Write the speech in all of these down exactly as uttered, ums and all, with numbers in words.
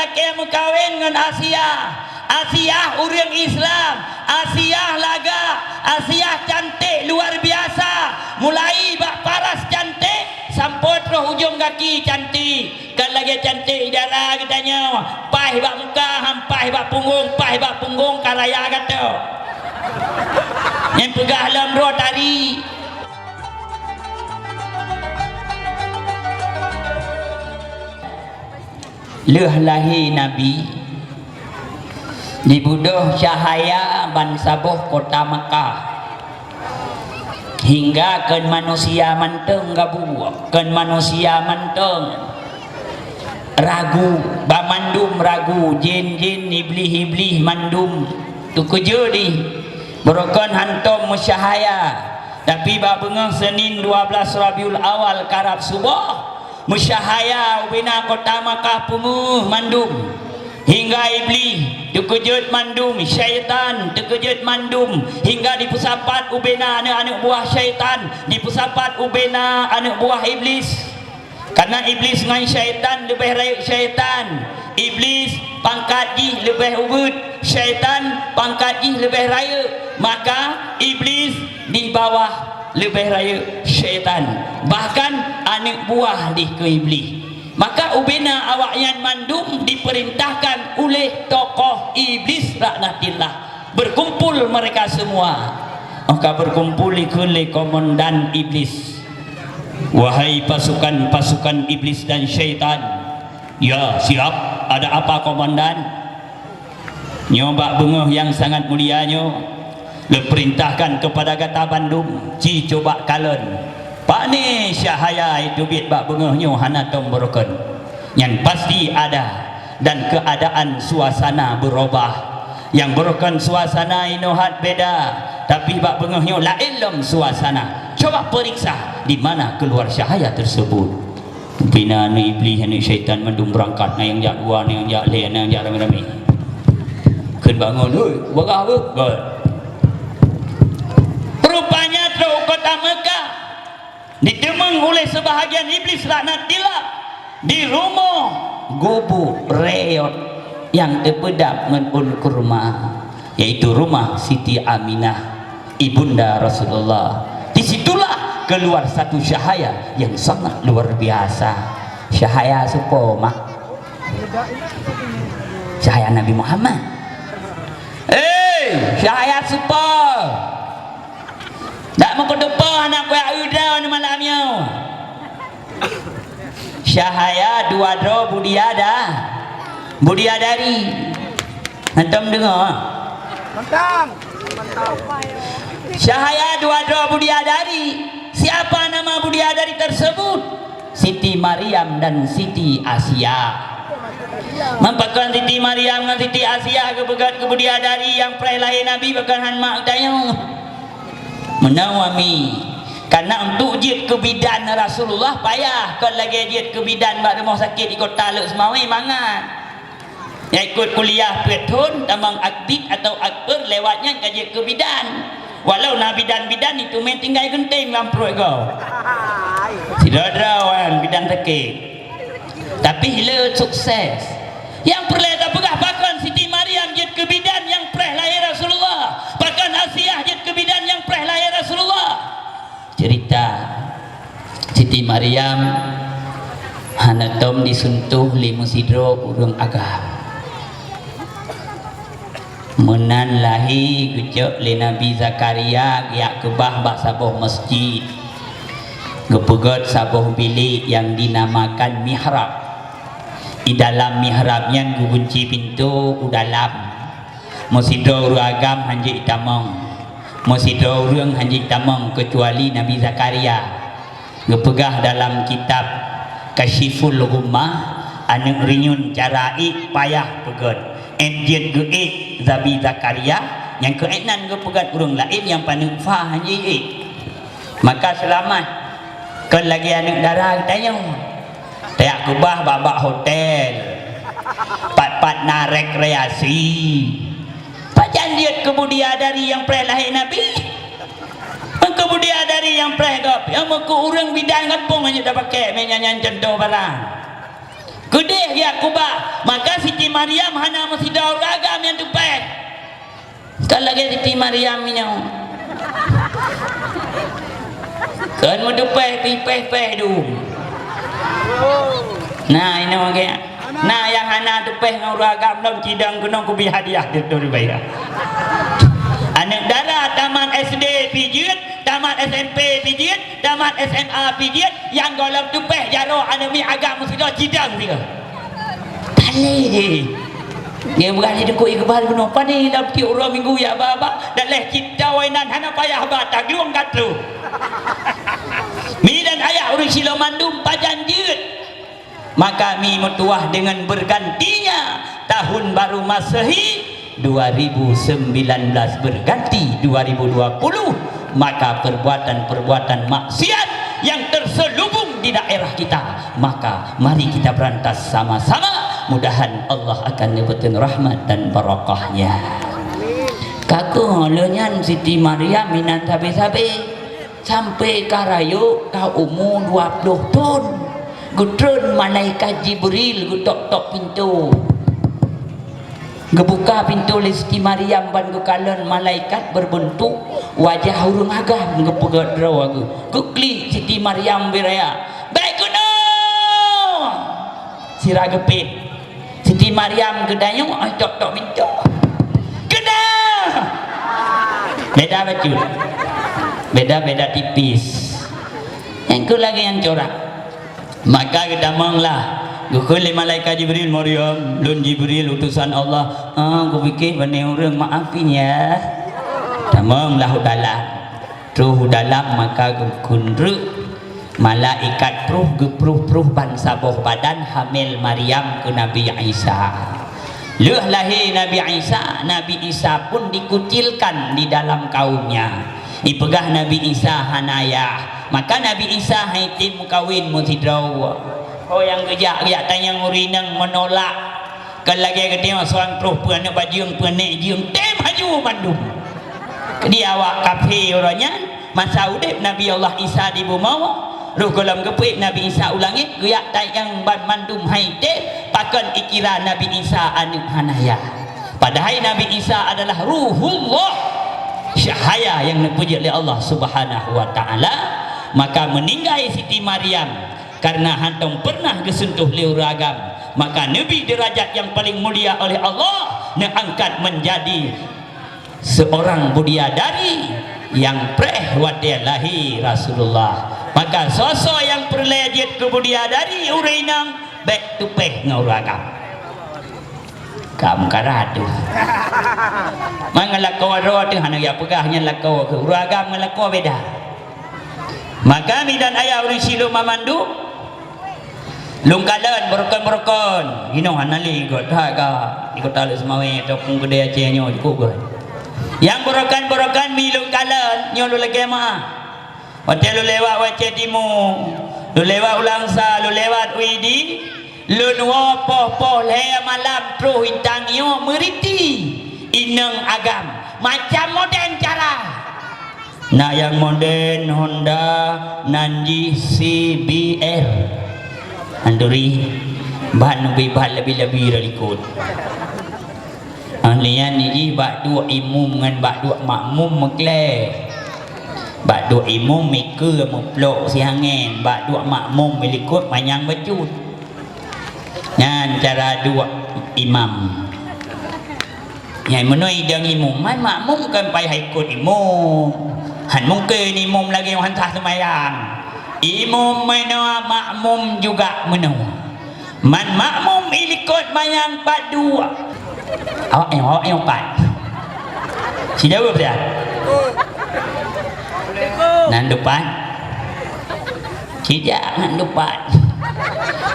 Lakée meukawen ngon Asiah. Asiah ureuëng Islam. Asiah lagak. Asiah cantik luar biasa. Mulai bak paras cantik sampoe troh ujong gaki cantik. Kon lagée cantik idara geutanyoe, paih bak muka, han paih bak punggong, paih bak punggong ka raya gata. Nyang peugah lom droe tari. Lheueh lahé Nabi, dibeudôh cahya bansaboh kota Makkah. Hingga kon manusia mantong gabuek, kon manusia mantong ragu, banmandum ragu, jin-jin, iblih-iblih mandum teukeujot dih. Beurokon hantom meucahya, tapi bak beungoh Seunin dua belas Rabiul Awal karab suboh, meucahya ubena kota Makkah peungeuh mandum. Hingga iblih teukeujot mandum, syaitan teukeujot mandum, hingga dipeusapat ubena aneuëk-aneuëk buah syaitan, dipeusapat ubena aneuëk buah iblis. Karena iblis ngon syaitan leubeh rayeuk syaitan. Iblis pangkat jih leubeh ubit, syaitan pangkat jih leubeh rayeuk. Maka iblis di bawah leubeh rayeuk syaitan. Bahkan aneuëk buah dih keu iblih. Maka ubena awaknyan mandum diperintahkan uleh tokoh iblis laknatillah. Berkumpul mereka semua. Maka berkumpul ikheun lé komandan iblis. Wahai pasukan-pasukan iblis dan syaitan. Ya, siap. Ada apa, komandan? Nyoe bak beungoh nyang sangat mulia nyoe, lôn perintahkan keupada gata bandum, ci cuba kalon, pane cahya teubiet bak beungoh nyoe hana tom beurokon. Nyan pasti ada, dan keuadaan suasana beurobah. Nyang beurokon suasana inoe hat beda, tapi bak beungoh nyoe laén lom suasana. Cuba peuriksa di mana keluar cahaya tersebut. Pina aneuëk iblih, aneuëk syaitan mandum beurangkat, na nyang jak dua, na nyang jak lhée, na nyang jak ramé-ramé. Kheun bangon, "Hoi, bagah beuh!" Got. Rupanya trok u kota Meukah, diteumeung uleh seubahagian iblis laknatillah di rumoh gubuk rayot nyang teupeudab ngon ôn kurma, yaitu rumah Siti Aminah. Ibunda Rasulullah. Di situlah keluar satu cahaya yang sangat luar biasa. Cahaya soe po, Mak? Cahaya Nabi Muhammad. Eh, cahaya soe po? Dak meukeudeupo aneuk kueh uda malam nyoe. Cahaya dua droe budiada-, budiadari. Hantom deungoe? Mantap. Cahaya dua droe budiadari. Siapa nama budiadari tersebut? Siti Maryam dan Siti Asia. Meupakon Siti Maryam ngon Siti Asia geupeugét keu budiadari nyang preh lahé Nabi, pakon han mak tanyoe. Meunan wami. Karena untuk jeuet keu bidan Rasulullah payah, kon lagée jeuet keu bidan bak rumoh sakét di kota Lhokseumawe mangat. Nyang ikot kuliah peuet thon, tamong akbid atau akper, lewat nyan ka jeuet keu bidan. Walau na bidan-bidan itu meutinggai geunteng lam pruet goe. Sidroe-droe bidan sakét. Tapi le sukses. Nyang peureulée tapeugah pakon Siti Maryam jeuet keu bidan nyang preh lahé Rasulullah, pakon Asiah jeuet keu bidan nyang preh lahé Rasulullah. Cerita Siti Maryam hana tom disuntoh lé meusidroe ureuëng agam. Meunan lahé geucok lé Nabi Zakaria geujak keubah bak saboh masjid. Geupeugét saboh bilék nyang dinamakan mihrab. Di dalam mihrab nyan geugunci pintoe u dalam. Meusidroe ureuëng agam han jeuet jitamong. Meusidroe ureuëng han jeuet jitamong keucuali Nabi Zakaria. Geupeugah dalam kitab Kasyiful Ghummah, aneuëk rinyun cara ék payah peugét. Ék jeuet geuék Nabi Zakaria, nyang keu ék nan geupeugét ureuëng laén nyang paneuk fa han jeuet ék. Maka seulamat. Kon lagée aneuëk dara geutanyoe. Tajak keubah bak-bak hotel. Pat-pat na rekreasi. Pajan jeuet keu budiadari nyang preh lahé Nabi? Keu budiadari nyang preh gob, nyang meukeu ureuëng bidan gampông hana tapakée, meunan nyan contoh barang. Keudeh geujak Kuba, maka Siti Maryam hana meusidroe ureueng agam nyang teupeh. Ka lagèe Siti Maryam nyoe. Kon meuteupeh pih peh-peh dum. Nah, inoe lagèe. Nah, nyang hana teupeh ngon ureueng agam lom cidong keunoe kubi hadiah di Turi Baya. Aneuk dara tamat S D pih jeuet, tamat S M P pih jeuet, tamat S M A pih jeuet, nyang gohlom teupeh jaroe aneuk miet agam meusidroe cidong sigoe. Tali. Dia berani dukuk Iqbal bunoe pani dalam tiep uroe minggu ya baba, dan leh cit tawai nan hana payah ba taglueng ka troh. Mi dan ayah ureueng Siloam mandum pajan jeuet. Maka mi meutuwah dengan bergantinya tahun baru Masehi dua ribu sembilan belas berganti dua ribu dua puluh, maka perbuatan-perbuatan maksiat yang terselubung di daerah kita, maka mari kita berantas sama-sama, mudahan Allah akan neubeuteun rahmat dan barakahnya. Ka keuh lheueh nyan Siti Maryam inan sabe-sabe. Sampai ka rayeuk ka umu dua ploh thon, geutreun malaikat Jibril geutok-tok pintoe. Geubuka pintoe lé Siti Maryam ban geukalon malaikat berbentuk wajah ureueng agam geupeugah droe geuh. Geuklik Siti Maryam beuraya, "Bèk keunoe!" Sira geupet. Siti Maryam geudayueng, ai tok-tok pintoe. Keunoe! Beda bacut. Beda-beda tipis. Nyang keu lagèe nyang corak. Maka geutamong lah. Geukheun lé malaikat Jibril, "Maryam, lôn Jibril utosan Allah." "Ah, kupike bani ureueng, maaf ya." Tamong lah u dalam. Troh u dalam maka geukheun treuk malaikat pruh geupruh-pruh ban saboh badan hamil Maryam keu Nabi Isa. Lheueh lahé Nabi Isa, Nabi Isa pun dikucilkan di dalam kaumnya. Ipeugah Nabi Isa hana yah. Maka Nabi Isa han item meukawen meusidroe. Ho nyang geujak, geujak tanyong ureueng inong meunolak. Kon lagèe geutanyoe seurang troh peuaneuk bajeueng, peuaneuk jeueng, tem haju mandum. Di awak kafé uroe nyan, masa udép Nabi Allah Isa di bumoe, roh gohlom geupeuék Nabi Isa u langét, geujak tanyong ban mandum han item, pakon ikira Nabi Isa aneuk hana yah. Padahai Nabi Isa adalah Ruhullah, cahaya nyang neupeujeuet lé Allah Subhanahu wa Taala. Maka meuninggai Siti Maryam, karena hantom pernah geuseuntoh lé ureueng agam, maka Nabi derajat yang paling mulia oleh Allah neuangkat menjadi seorang budiadari yang preh watèe lahé Rasulullah. Maka soe-soe nyang peureulèe jeuet keu budiadari ureueng inong, bèk teupeh ngon ureueng agam. Ka meukarat tu. Man ngon lakoe droe teuh hana jak peugah nyan lakoe keu ureueng agam ngon lakoe beda. Maka mi dan ayah ureueng Siloam mandum, lôn kalon beurokon-beurokon. Inoe hana lé göt that ka di Kota Lhokseumawe ataupun keudè Aceh nyoe cukôp göt. Nyang beurokon-beurokon mi lôn kalon nyoe lôn lagèe meu'ah. Watèe lôn lewat u Aceh Timu, lôn lewat u Langsa, lôn lewat u Idi, lôn woe poh-poh lhèe malam troh i tanyoe meuriti inong agam macam moden cara. Na nyang moden Honda, nan jih C B R. Anduri, ban ubé ban leubeh-leubeh dari likot. Ah, nyan jih bak duek imum ngon bak duek makmum meuklèe. Bak duek imum mikeue meuplok sihangen, bak duek makmum meulikot manyang bacut. Nyan cara duek imam. Nyan meunoe idong imum, man makmum kan payah ikot imum. Han mungken imum lagèe han sah seumayang. Imum meunoe, makmum juga meunoe. Man makmum ilikot manyang pat duek. Awak nyoe, awak nyoe pat. Sijaweueb siat. Nan dupat. Sijak nan dupat.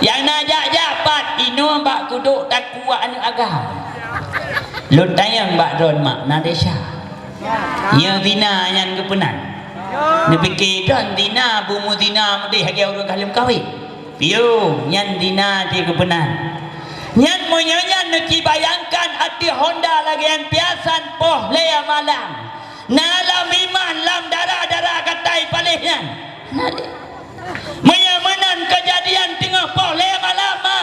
Nyang na jak-jak pat inoe bak kudok takue aneuk agam. Lôn tanyong bak droen mak na desya. Nyoe zina nyan geupeunan. Neupike droen zina, beumeuzina meudeh lagèe ureueng ka lheueh meukawen. Piôh, nyan zina cit geupeunan. Nyan meunyoe nyan neucibayangkan ateueh honda lagèe nyan piasan poh lhèe malam. Na lam iman lam dara-dara katai paléh nyan. Na lé. Meunyoe meunan keujadian teungoh poh lhèe malam, ma,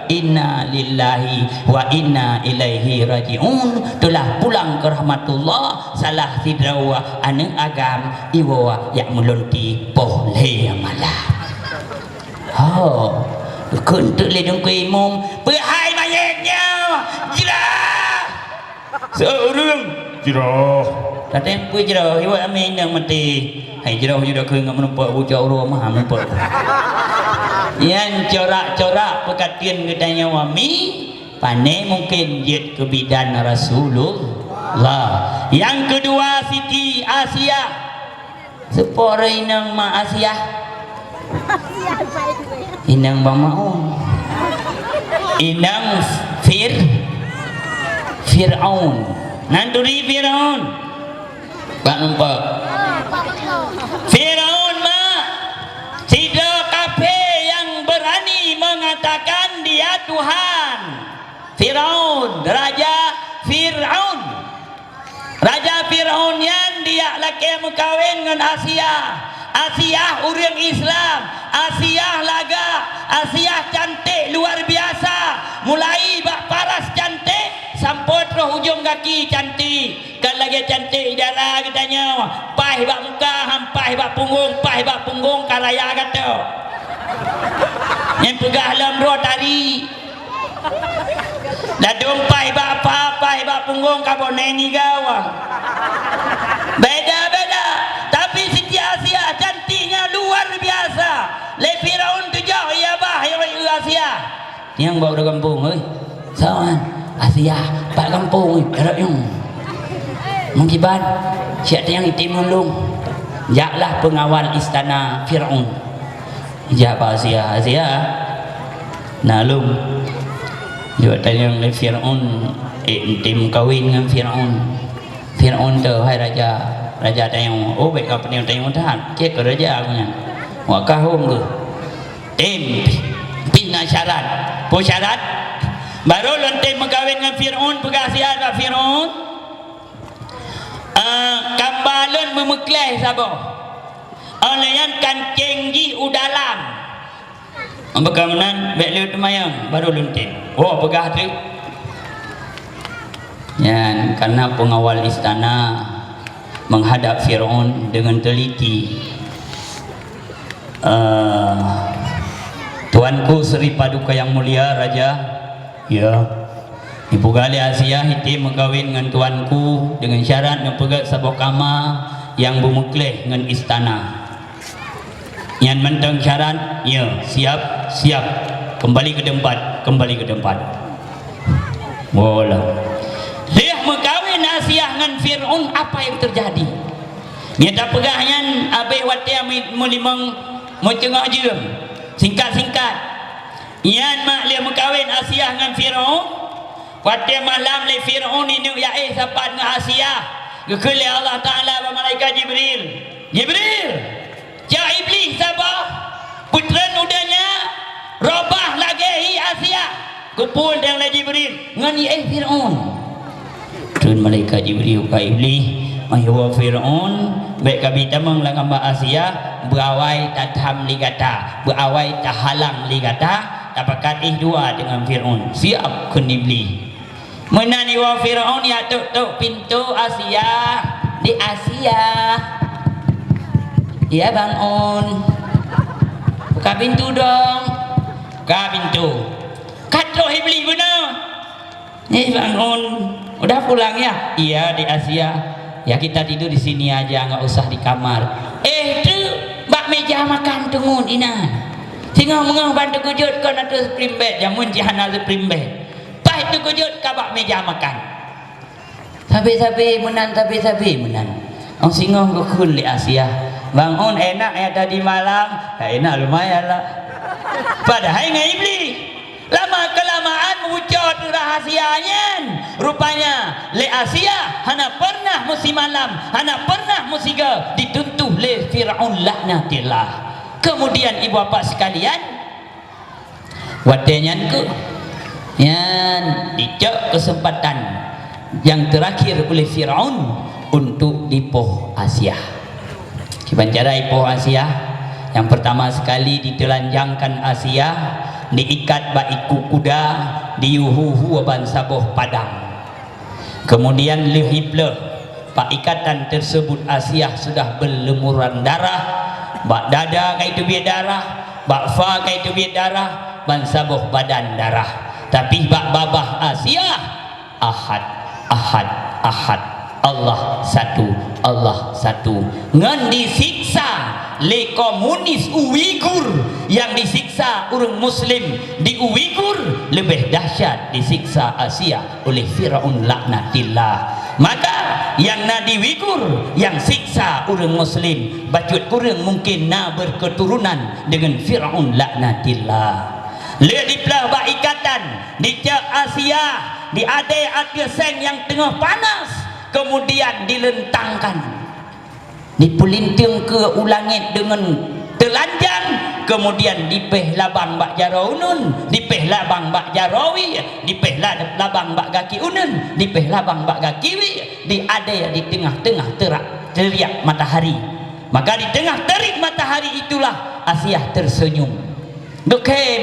Inna lillahi wa inna ilaihi raji'un. Telah pulang ke rahmatullah salah sidroe aneuk agam iwoe jak meulunti poh lhèe malam. Ho, kheun teuk lé Teungku Imum, "Peuhai manyét nyoe, jroh!" Seureueng, "Jroh!" Tatém peue jroh, iwoe amé inong maté. Hai jroh, jroh keu ngon meureumpok bucok uroe mah meureumpok. Nyan corak-corak peukateuen geutanyoe mi, pané mungken jeuet keu bidan Rasulullah. Nyang keudua Siti Asiah. Seupôt inong ma Asiah. Inong Bang Maun. Inong Fir-, Fir'aun. Nan turi Fir'aun. Bak numpuk. Fir'aun ma sidroe kafé nyang beurani meungatakan dia Tuhan. Fir'aun, Raja Fir'aun. Raja Fir'aun nyan dijak lakée meukawen ngon Asiah. Asiah ureuëng Islam. Asiah lagak. Asiah cantik luar biasa. Mulai bak paras cantik sampoe troh ujong gaki cantik. Kan lagée cantik idara geutanyoe. Paih bak muka, han paih bak punggong, paih bak punggong ka raya gata. Nyang peugah lom droe tari. Ladôm paih bak apa, paih bak punggong ka boneng iga wah. Beda-beda. Tapi Siti Asiah cantiknya luar biasa. Lé Firaun tujok ia bah, "Hai Asiah." Nyang bak ureuëng gampông, "Hei, soe nyan?" "Asiah, bak gampông, hei, erok nyang." Meukiban, siat nyang item ngon lôn. Jaklah pengawal istana Firaun. Ijak bak Asiah, "Asiah, na lôn." Jaweueb tanyong lé Firaun, "Eh, item kawen ngon Firaun." Firaun teuh, "Hai raja, raja tanyong." "Oh, bék ka peunyoe tanyong that. Cek keu raja aku nyan. Wak kahom keuh." Tem, pih na syarat. Peue syarat? Barô lôn tem meukawen ngon Firaun, peugah Asiah bak Firaun. Eh, kamba lôn meumeukleh saboh. Óh lheueh nyan kancéng jih u dalam. Bukon meunan, bék lé teumanyong, barô lôn tem. Woe peugah teuk. Nyan, karena pengawal istana menghadap Firaun dengan teliti. Eh, Tuanku Sri Paduka yang mulia, Raja, ya, ipeugah lé Asiah item meukawen ngon tuanku dengan syarat neupeugét saboh kama nyang beumeukleh ngon istana. Nyan mantong syarat, ya, siap, siap. Kembali ke tempat, kembali ke tempat. Woe lom. Lheueh meukawen Asiah ngon Firaun, apa yang terjadi? Nyang tapeugah nyan abéh watée meu-, meulimong meuteungoh jeuem. Singkat-singkat, nyan mak lheueh meukawen Asiah ngon Firaun, watée malam lé Firaun ineuk yaéh sapat ngon Asiah, geukheun lé Allah Taala bak malaikat Jibril, "Jibril, jak Iblih saboh, peutreun u donya, robah lagée hi Asiah." Geupeuleudang lé Jibril ngon iéh Firaun. Treun malaikat Jibril u keu Iblih, "Meuiwoe Firaun, bék kabi tamong lam kama Asiah, beuawai tatham lé gata, beuawai tahalang lé gata, tapakat éh dua deungon Firaun." "Siap," kheun Iblih. Meunan iwoe Firaun, itok-tok pintoe Asiah. "Dek Asiah." "Ya, bangon." "Buka pintu dong." Buka pintu. Ka troh Iblih beuna. "Eh, bangun. Udah pulang, ya?" "Iya, Dek Asiah." "Ya, kita tidur di sini aja, nggak usah di kamar." "Eh, tu bak meja makan tu ngon inan." Singoh meungoh ban teukeujot kon ateueh spring bed, jameun cit hana spring bed. Paih teukeujot ka bak meja makan. Sabe-sabe meunan, sabe-sabe meunan. Ong singoh geukheun lé Asiah, "Bangun, enak ya tadi malam." "Ya, enak lumayan lah." Padahai ngon Iblih. Lama-kelamaan meucot rahsia nyan. Rupanya, lé Asiah hana pernah meusimalam, hana pernah meusigoe dituntuh lé Firaun laknatillah. Kemudian, ibu bapak sekalian, watée nyan keuh, nyan dicok keuseumpatan nyang teurakhir uleh Firaun untuk dipoh Asiah. Kiban cara ipoh Asiah, nyang peurtama sekali diteulanjangkan Asiah diikat bak iku kuda, diyue hu-hu ban saboh padang. Kemudian lheueh ibleuh, bak ikatan tersebut Asiah sudah berlumuran darah, bak dada ka iteubiet darah, bak fa ka iteubiet darah, ban saboh badan darah. Tapi bak babah Asiah, Ahad, Ahad, Ahad, Allah satu, Allah satu. Ngon disiksa lé komunis Uighur, nyang disiksa ureuëng Muslim di Uighur, leubeh dahsyat disiksa Asiah oleh Firaun laknatillah. Maka, nyang na di Uighur, nyang siksa ureuëng Muslim, bacut kureueng mungken na berketurunan dengan Firaun laknatillah. Lheueh dipeuleueh bak ikatan, dicok Asiah, diadée ateueh seng nyang teungoh panas, kemudian dilentangkan. Dipeulinteung keu u langét deungon teulanjang, kemudian dipéh labang bak jaroe uneuen, dipéh labang bak jaroe wie, dipéh la-, labang bak gaki uneuen, dipéh labang bak gaki wie, diadée di teungoh-teungoh teurak, teuriak matahari. Maka di teungoh terik matahari itulah Asiah tersenyum. Geukhém,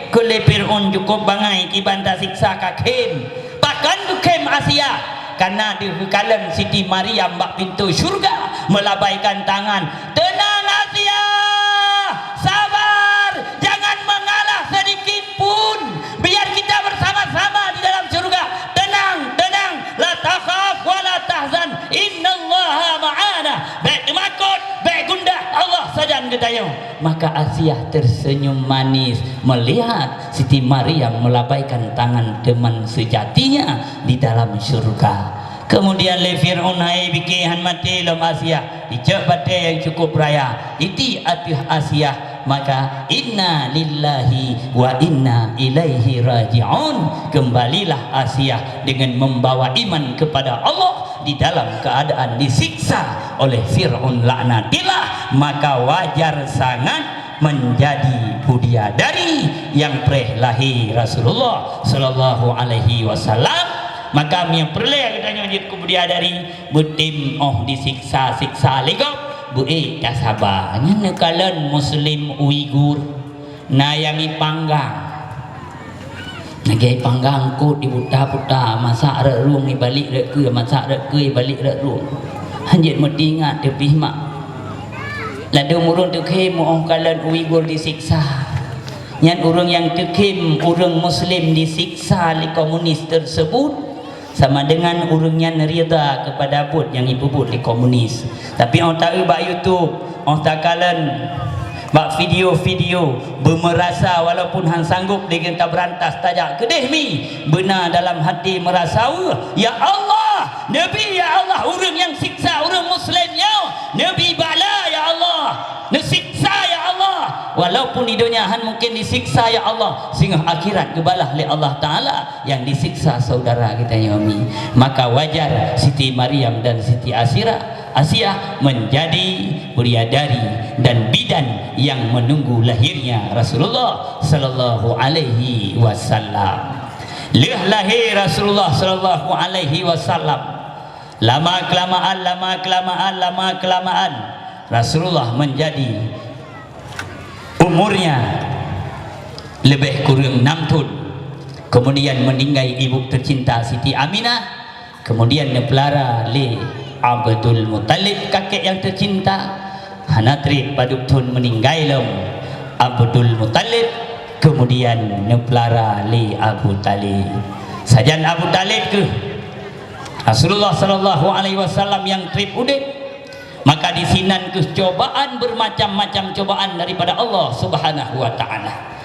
kheun lé Fir'aun, cukup bangai kiban tasiksa ka khém. Pakon geukhém Asiah? Karena deuh geukalon Siti Maryam bak pintoe syeuruga meulabaikan tangan, "Teunang Asiah! Sabar! Jangan mengalah sedikit pun! Biar kita bersama-sama di dalam syeuruga! Tenang, tenang! La takhaf wa la tahzan! Innallaha ma'ana!" Bék teumakot, bék gundah, Allah sajan geutanyoe. Maka Asiah tersenyum manis melihat Siti Maryam melambaikan tangan teman sejatinya di dalam syurga. Kemudian lé Fir'aun hai bike han maté lom Asiah, dicok batée nyang cukup raya, itiek ateueh Asiah, maka inna lillahi wa inna ilaihi raji'un. Kembalilah Asiah dengan membawa iman kepada Allah di dalam keadaan disiksa oleh Fir'aun laknatillah, maka wajar sangat menjadi budiadari nyang preh lahé Rasulullah sallallahu alaihi wasallam. Maka meunyoe peureulée geutanyoe jeuet keu budiadari, beutem óh disiksa-siksa lé gob, beuék tasaba. Nyan neukalon Muslim Uighur, na nyang ipanggang. Lagée panggang kot diputa-puta, masak rot rueng, ibalek rot keue, masak rot keue, ibalek rot rueng. Hanjeuet meutingat teupih mak. Ladôm ureuëng teukhém óh kalon Uighur disiksa. Nyan ureuëng nyang teukhém ureuëng Muslim disiksa lé komunis tersebut, sama dengan ureuëng nyan ridha kepada buet nyang ipeubuet lé komunis. Tapi óh taeu bak YouTube, óh takalon bak video-video, beumeurasa walaupun han sanggob lé geuh tabeurantas tajak keudeh mi, beuna dalam hati meurasa weueh, "Ya Allah, neubi, ya Allah, ureuëng nyang siksa ureuëng Muslim nyoe, neubi bala, ya Allah, neusiksa, ya Allah." Walaupun di donya han mungken disiksa, ya Allah, singoh akhirat geubalah lé Allah Taala nyang disiksa saudara geutanyoe mi. Maka wajar Siti Maryam dan Siti Asira Asiah menjadi bidadari dan bidan yang menunggu lahirnya Rasulullah sallallahu alaihi wasallam. Lheueh lahé Rasulullah sallallahu alaihi wasallam, lama kelamaan, lama kelamaan, lama kelamaan, Rasulullah menjadi umurnya lebih kurang enam tahun. Kemudian meninggal ibu tercinta Siti Aminah. Kemudian neupeulara lé Abdul Muttalib, kakek yang tercinta. Hana treb padub thon meuninggai lom Abdul Muttalib, kemudian neupeulara lé Abu Talib. Sajan Abu Talib keuh Rasulullah sallallahu alaihi wasallam nyang treb udeb, maka disinan keuh cobaan, bermacam-macam cobaan daripada Allah Subhanahu wa Ta'ala.